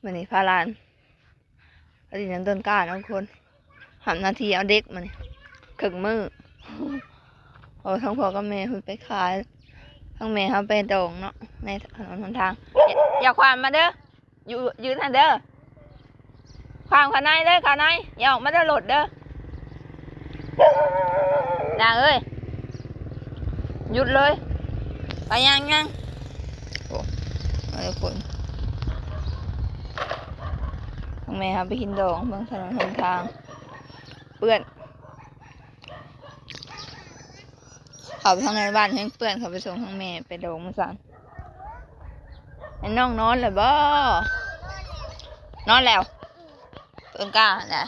ມື້ນີ້ພາຫຼານໄປຫຼິ້ນນຳຕົ້ນກ້າເນາະທຸກຄົນ. ຮັບໜ້າທີ່ເອົາເດັກມື້ນີ້ເຄິ່ງມື້. ໂອ້ ທັງພໍ່ກັບແມ່ເພິ່ນໄປຂາຍ ທັງແມ່ເຮົາໄປດອງເນາະ ໃນຖະໜົນຫົນທາງ. ຢ່າ ຢ່າຂວາມມາເດີ. ຢູ່ ຢືນຫັ້ນເດີ. ຂວາມເຂົ້າໃນເດີ ເຂົ້າໃນ. ຢ່າອອກມາເດີ ລົດເດີ. ນາງເອີຍ ຢຸດເລີຍ. ໄປ ຍ່າງ ຍ່າງ. ໂອ້ ມາທຸກຄົນ. ທາງແມ່ເຮົາໄປກິນດອງ ເບິ່ງຖະໜົນຫົນທາງເປື້ອນ. ເຂົ້າໄປທາງໃນບ້ານແຮງເປື້ອນ ເຂົ້າໄປສົ່ງທາງແມ່ໄປດອງມື້ເຊົ້າ. ໃຫ້ນ້ອງນອນແລ້ວບໍ? ນອນແລ້ວ. ເອີ້ນກ້າຫັ້ນແຫຼະ.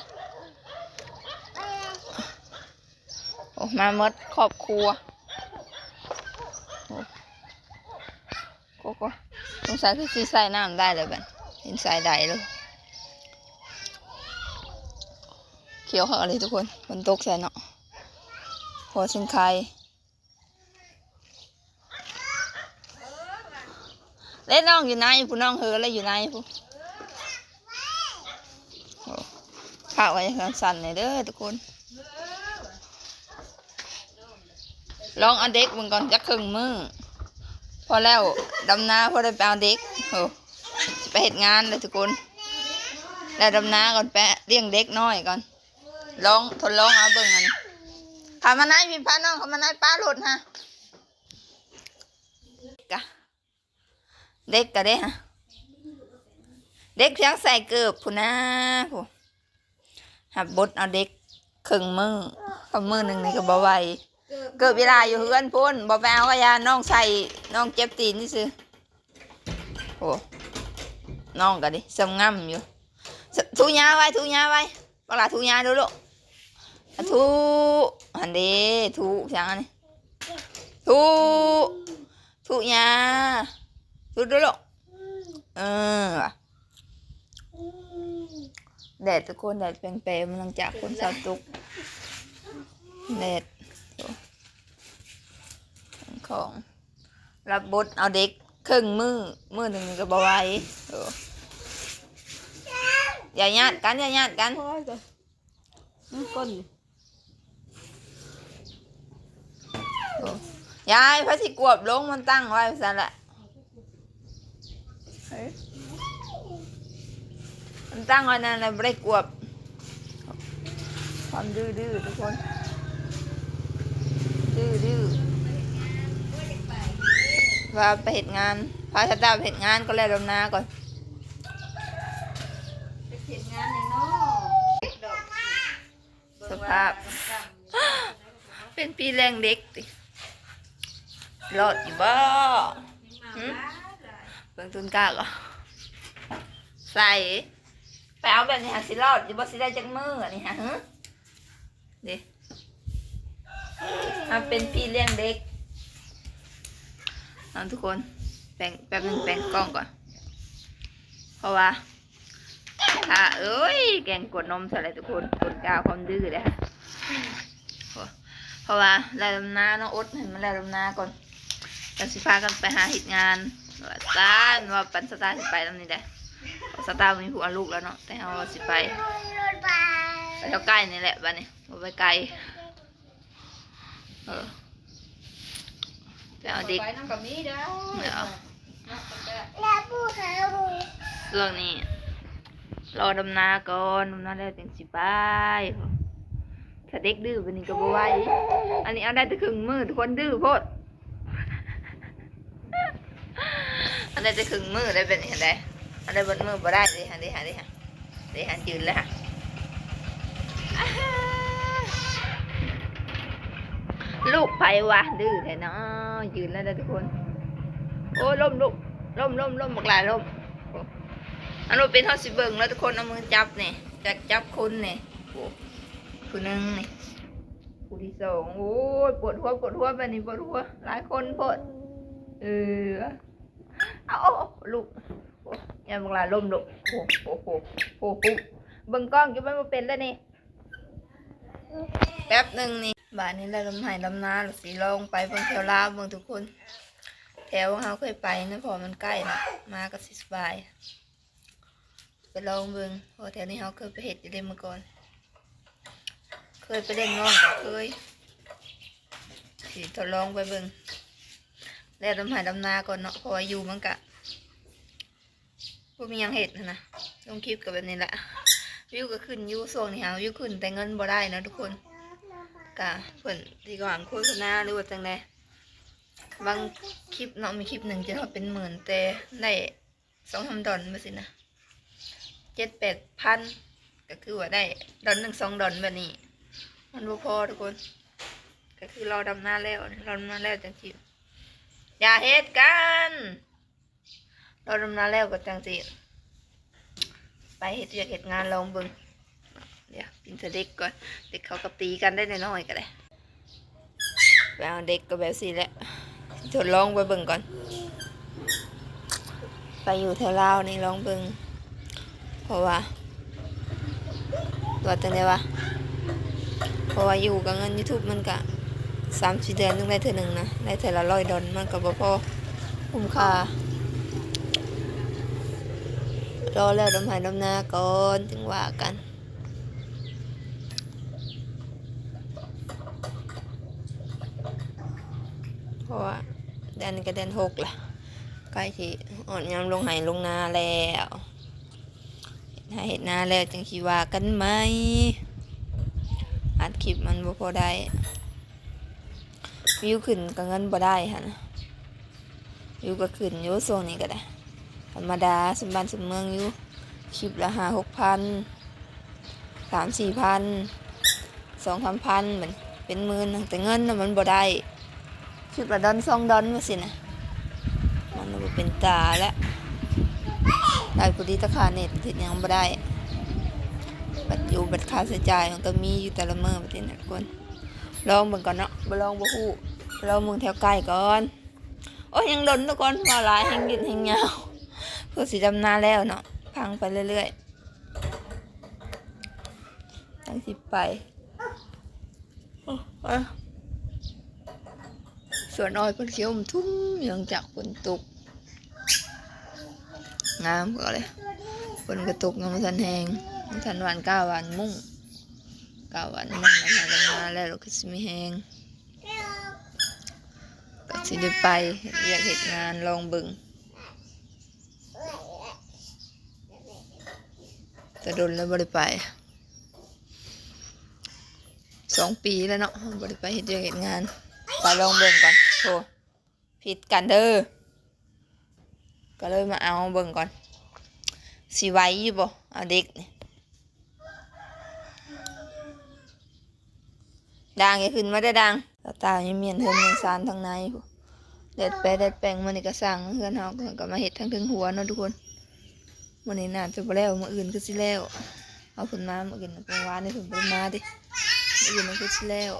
ໂອ້ ມາໝົດຄອບຄົວ. ໂອ້ ໂກໂກ ສົງໄສຄືຊິໃສ່ນ້ຳໄດ້ແລ້ວບັດ ເຫັນໃສ່ໄດ້ເລີຍ. ຂຽວຄັກອີ່ຫຼີທຸກຄົນ ຝົນຕົກໃສ່ເນາະ ພໍຊິນໄຄ. ເລະ ນ້ອງຢູ່ໃນພຸ້ນ ນ້ອງເຫີລະຢູ່ໃນພຸ້ນ. ໂອ້ ພາກໄວ້ສັ້ນໆແດ່ເດີທຸກຄົນ. ລອງເອົາເດັກເບິ່ງກ່ອນຈັກເຄິ່ງມື້. ພໍແລ້ວດຳນາ ພໍໄດ້ໄປເອົາເດັກ. ໂອ້ ຊິໄປເຮັດງານເລີຍທຸກຄົນ. ແລ້ວດຳນາກ່ອນ ໄປລ້ຽງເດັກນ້ອຍກ່ອນ. ລອງ ທົດລອງເອົາເບິ່ງອັນນີ້. ເຂົ້າມາໃນພີ້ ພານ້ອງເຂົ້າມາໃນ ປ້າລົດຫັ້ນ. ກະ ເດັກກະເດ້ຫະ ເດັກພຽງໃສ່ເກີບພຸ້ນນາ. ຜູ້ຮັບບົດເອົາເດັກເຄິ່ງມື້ ຄຳມື້ໜຶ່ງນີ້ກະບໍ່ໄຫວ. ເກີບອີ່ຫຼ້າຢູ່ເຮືອນພຸ້ນ ບໍ່ໄປເອົາກະຢ່າ ນ້ອງໃສ່ ນ້ອງເຈັບຕີນຊື່. ໂອ້ ນ້ອງກະດິຊ່ຳງ່ຳຢູ່. ຖູຫຍ້າໄວ້ ຖູຫຍ້າໄວ້. ບັກຫຼ້າຖູຫຍ້າດູລູກ. ຖູ ຫັ້ນເດ້ ຖູຫຍັງອັນນີ້ ຖູ ຖູຫຍ້າ ຖູດູລູກ. ເອີ ແດດທຸກຄົນ ແດດແປງໆ ຫຼັງຈາກຝົນເຊົາຕົກ. ແດດ ຂອງ ຮັບບົດເອົາເດັກເຄິ່ງມື້ ມື້ໜຶ່ງກະບໍ່ໄຫວ. ໂອ້ ຢ່າຍາດກັນ ຢ່າຍາດກັນ. ໂອ້ ຢາຍ ໃຜຊິກວບລົງ ມັນຕັ້ງໄວ້ຊັ້ນແຫຼະ. ເອີ ມັນຕັ້ງໄວ້ນັ້ນແຫຼະ ບໍ່ໄດ້ກວບ. ຄວາມດື້ໆທຸກຄົນ ດື້ໆ ວ່າໄປເຮັດງານ ພາຊາຕາໄປເຮັດງານກ່ອນ ແລ້ວດຳນາກ່ອນ. ໄປເຮັດງານແນ່ເນາະ. ສະພາບ ເປັນພີ່ລ້ຽງເດັກຕິ ລອດຢູ່ບໍ່? ຫຶ? ເບິ່ງຕົ້ນກ້າກໍ ໃສ່ ໄປເອົາແບບນີ້ຫາ ຊິລອດຢູ່ບໍ່? ຊິໄດ້ຈັກມື້ອັນນີ້ຫາ ຫຶ? ເດ້ ມາເປັນພີ່ລ້ຽງເດັກເນາະທຸກຄົນ. ແປງ ແປັບໜຶ່ງແປງກ້ອງກ່ອນ ເພາະວ່າ ຖ້າ ເອີຍ ແກງກວດນົມຊະແຫຼະທຸກຄົນ. ຕົ້ນກ້າຄວາມດື້ເດ້ ເພາະວ່າແລ້ວດຳນາເນາະ ອົດໃຫ້ມັນແລ້ວດຳນາກ່ອນ ຈັ່ງຊິພາກັນໄປຫາເຮັດງານ. ວ່າຊັ້ນ ວ່າປັນສະຕາຊິໄປນຳນີ້ແຫຼະ ສະຕາມີຜົວລູກແລ້ວເນາະ ແຕ່ເຮົາຊິໄປ ໄປແຖວໃກ້ນີ້ແຫຼະ ບາດນີ້ບໍ່ໄປໄກ. ເອີ ໄປເອົາເດັກ ໄປນຳກໍມີເດີ. ເອີ ຊ່ວງນີ້ລໍດຳນາກ່ອນ ດຳນາແລ້ວຈັ່ງຊິໄປ. ຖ້າເດັກດື້ປານນີ້ກໍບໍ່ໄຫວ. ອັນນີ້ເອົາໄດ້ແຕ່ເຄິ່ງມື້ ທຸກຄົນ ດື້ໂພດ. ອັນໃດຈະເຄິ່ງມື້ໄດ້ເປັນຈັ່ງໃດ ອັນໃດເບິດມື້ບໍ່ໄດ້ເດ້ ຫັ້ນເດ້ ຫັ້ນເດ້ ຫັ້ນເດ້ ຫັ້ນຢືນແລ້ວ ລູກໃຜວະ ດື້ແທ້ເນາະ. ຢືນແລ້ວເດີທຸກຄົນ. ໂອ້ ລົ້ມລູກ ລົ້ມ ລົ້ມ ລົ້ມ ບັກຫຼ້າລົ້ມ. ໂອ້ ອັນບໍ່ເປັນ ເຮົາຊິເບິ່ງແລ້ວທຸກຄົນ ເອົາມືຈັບນີ້ ຈັບ ຈັບຄົນນີ້. ໂອ້ ຜູ້ໜຶ່ງນີ້ ຜູ້ທີສອງ. ໂອ້ຍ ປວດຫົວ ປວດຫົວ ບາດນີ້ປວດຫົວ ຫຼາຍຄົນໂພດ. ເອີ ເອົາ ເອົາ ເອົາ ລູກ ໂອ້ຍ ຢ້ານບັກຫຼ້າລົ້ມລູກ. ໂອ້ ໂອ້ ໂອ້ ໂອ້ ເບິ່ງກ້ອງຢູ່ ມັນບໍ່ເປັນແລ້ວນີ້. ແປັບໜຶ່ງນີ້ ບາດນີ້ແຫຼະ ດຳໄຮ່ດຳນາ ແລ້ວຊິລອງໄປເບິ່ງແຖວລາວເບິ່ງທຸກຄົນ. ແຖວເຮົາເຄີຍໄປນະ ເພາະວ່າມັນໃກ້ເນາະ ມາກໍຊິສະບາຍ. ໄປລອງເບິ່ງ ເພາະວ່າແຖວນີ້ເຮົາເຄີຍໄປເຮັດຢູ່ເດ້ເມື່ອກ່ອນ ເຄີຍໄປເຫຼັ້ນນ້ອງກໍເຄີຍ ຊິທົດລອງໄປເບິ່ງ ແລ້ວດຳໄຮ່ດຳນາກ່ອນເນາະ ເພາະວ່າຢູ່ມັນກະ ບໍ່ມີຫຍັງເຮັດຫັ້ນນະ ລົງຄລິບກໍແບບນີ້ແຫຼະ ວິວກໍຂຶ້ນຢູ່ ຊ່ວງນີ້ຫາວິວຂຶ້ນ ແຕ່ເງິນບໍ່ໄດ້ເນາະທຸກຄົນ ກະເພິ່ນຊິຫວັງໂຄສະນາ ຫຼືວ່າຈັ່ງໃດ ບາງຄລິບເນາະ ມີຄລິບໜຶ່ງຈົນຮອດເປັນໝື່ນ ແຕ່ໄດ້ສອງສາມດອນ ແບບຊີ້ນະ ເຈັດແປດພັນ ກໍຄືວ່າໄດ້ດອນໜຶ່ງສອງດອນແບບນີ້ ມັນບໍ່ພໍທຸກຄົນ ກໍຄືລໍດຳນາແລ້ວ ລໍດຳນາແລ້ວຈັ່ງຊິ ຢ່າເຮັດກັນ ລໍດຳນາແລ້ວກໍຈັ່ງຊິໄປເຮັດວຽກເຮັດງານລອງເບິ່ງ ດຽວກິນເທື່ອເດັກກ່ອນ ເດັກເຂົາກໍຕີກັນໄດ້ ນ້ອຍໆກໍໄດ້ ໄປເອົາເດັກກໍແບບຊີ້ແຫຼະ ທົດລອງໄປເບິ່ງກ່ອນ ໄປຢູ່ແຖວລາວນີ້ລອງເບິ່ງ ເພາະວ່າ ວ່າຈັ່ງໃດວະ ເພາະວ່າຢູ່ກັບເງິນຢູທູບມັນກະສາມສີ່ເດືອນຈັ່ງໄດ້ເທື່ອໜຶ່ງນະ ໄດ້ເທື່ອລະຮ້ອຍດອນ ມັນກໍບໍ່ພໍຄຸ້ມຄ່າ ລໍແລ້ວດຳໄຮ່ດຳນາກ່ອນຈຶ່ງວ່າກັນ ເພາະວ່າເດືອນນີ້ກໍເດືອນຫົກລະ ໃກ້ຊິຮອດຍາມລົງໄຮ່ລົງນາແລ້ວ ເຮັດໄຮ່ເຮັດນາແລ້ວຈັ່ງຊິວ່າກັນໃໝ່ ອັດຄລິບມັນບໍ່ພໍໄດ້ ວິວຂຶ້ນກໍເງິນບໍ່ໄດ້ຫັ້ນນະ ວິວກໍຂຶ້ນຢູ່ຊ່ວງນີ້ກໍໄດ້ ທຳມະດາ ສົມບ້ານສົມເມືອງຢູ່ ຄລິບລະຫ້າຫົກພັນ ສາມສີ່ພັນ ສອງສາມພັນ ມັນເປັນໝື່ນ ແຕ່ເງິນນະມັນບໍ່ໄດ້ ຄລິບລະດອນສອງດອນວ່າຊີ້ນະ ມັນບໍ່ເປັນຕາແລ້ວ ໄດ້ພໍດີແຕ່ຄ່າເນັດ ເຮັດຫຍັງບໍ່ໄດ້ ບັດຢູ່ບັດຄ່າໃຊ້ຈ່າຍມັນກໍມີຢູ່ແຕ່ລະມື້ ປະເທດນະທຸກຄົນ ລອງເບິ່ງກ່ອນເນາະ ບໍ່ລອງບໍ່ຮູ້ ລອງເບິ່ງແຖວໃກ້ກ່ອນ ໂອ້ຍ ຍັງດົນທຸກຄົນ ເວົ້າຫຼາຍແຮງຢືດແຮງຍາວ ເພື່ອຊິດຳນາແລ້ວເນາະ ຟັງໄປເລື້ອຍໆ ຈັ່ງຊິໄປ ໂອ້ ເອີ ສວນອ້ອຍເພິ່ນຊິອຸ້ມທຸ່ມ ເນື່ອງຈາກຝົນຕົກ ງາມກໍເລີຍ ຝົນກໍຕົກຍັງບໍ່ທັນແຮງ ຍັງບໍ່ທັນຫວ່ານກ້າຫວ່ານມຸ້ງ ກ້າຫວ່ານມຸ້ງ ແລ້ວມາແລ້ວກໍຊິມີແຮງ ກໍຊິໄດ້ໄປເຮັດວຽກເຮັດງານລອງເບິ່ງ ແຕ່ດົນແລ້ວບໍ່ໄດ້ໄປ ສອງປີແລ້ວເນາະ ບໍ່ໄດ້ໄປເຮັດວຽກເຮັດງານ ໄປລອງເບິ່ງກ່ອນ ໂອ້ ຜິດກັນເດີ ກໍເລີຍມາເອົາເບິ່ງກ່ອນ ຊິໄຫວຢູ່ບໍ່ ເອົາເດັກນີ້ ດາງ ຢ່າຂຶ້ນມາເດີດາງ ຕາຕາຍັງມ້ຽນເຮືອນຍັງຊານທາງໃນພຸ້ນ ແດດແປະແດດແປງ ມື້ນີ້ກໍສ້າງເຮືອນເຮົາ ກໍມາເຮັດທາງເທິງຫົວເນາະທຸກຄົນ ມື້ນີ້ໜ້າຈະບໍ່ແລ້ວ ມື້ອື່ນຄືຊິແລ້ວ ເອົາເພິ່ນມາມື້ອື່ນ ເມື່ອວານນີ້ເພິ່ນບໍ່ໄດ້ມາເດ້ ມື້ອື່ນຄືຊິແລ້ວ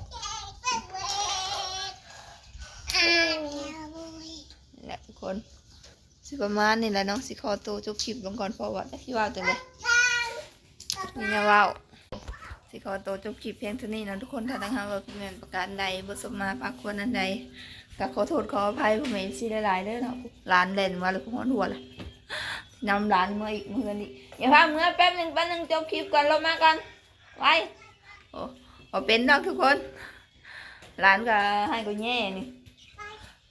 ນີ້ແຫຼະທຸກຄົນ ຊິປະມານນີ້ແຫຼະເນາະ ຊິຂໍໂຕຈົບຄລິບລົງກ່ອນ ເພາະວ່າຈັກຊິເວົ້າຈັ່ງໃດ ມີແນວເວົ້າ ຊິຂໍໂຕຈົບຄລິບພຽງເທົ່ານີ້ເນາະທຸກຄົນ ຖ້າທາງເຮົາເວົ້າຜິດແມ່ນປະການໃດ ບໍ່ສົມມາພາຄວນອັນໃດ ກໍຂໍໂທດຂໍອະໄພພໍ່ແມ່ເອັຟຊີຫຼາຍໆເດີເນາະ ຫຼານແລ່ນມາແລ້ວ ຮອດຫົວລະ ນຳຫຼານເມືອອີກ ເມືອນີ້ ຢ່າພາເມືອ ແປັບໜຶ່ງ ແປັບໜຶ່ງ ຈົບຄລິບກ່ອນ ລົງມາກ່ອນ ໄວ ໂອ້ ບໍ່ເປັນດອກທຸກຄົນ ຫຼານກໍໄຫ້ກໍແຍ່ນີ້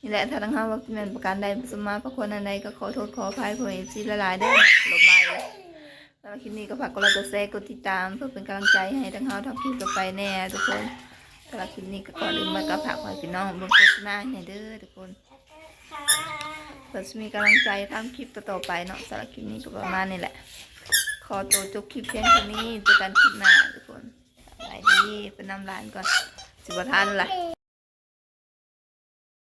ນີ້ແຫຼະ ຖ້າທາງເຮົາວ່າແມ່ນປະການໃດ ບໍ່ສົມມາພາຄວນອັນໃດ ກໍຂໍໂທດຂໍອະໄພພໍ່ແມ່ເອັຟຊີຫຼາຍໆເດີ ລົມມາອີກແລ້ວ ສຳລັບຄລິບນີ້ກໍຝາກກົດໄລກົດແຊ ກົດຕິດຕາມ ເພື່ອເປັນກຳລັງໃຈໃຫ້ທາງເຮົາທຳຄລິບຕໍ່ໄປແດ່ທຸກຄົນ ສຳລັບຄລິບນີ້ກໍກ່ອນອື່ນໝົດກໍຝາກໃຫ້ພີ່ນ້ອງເບິ່ງໂຄສະນາໃຫ້ແດ່ເດີທຸກຄົນ ເພື່ອຊິມີກຳລັງໃຈທຳຄລິບຕໍ່ໆໄປເນາະ ສຳລັບຄລິບນີ້ກໍປະມານນີ້ແຫຼະ ຂໍໂຕຈົບຄລິບພຽງເທົ່ານີ້ ເຈີກັນຄລິບໜ້າທຸກຄົນ ສະບາຍດີ ໄປນຳຫຼານກ່ອນ ຊິບໍ່ທັນລະ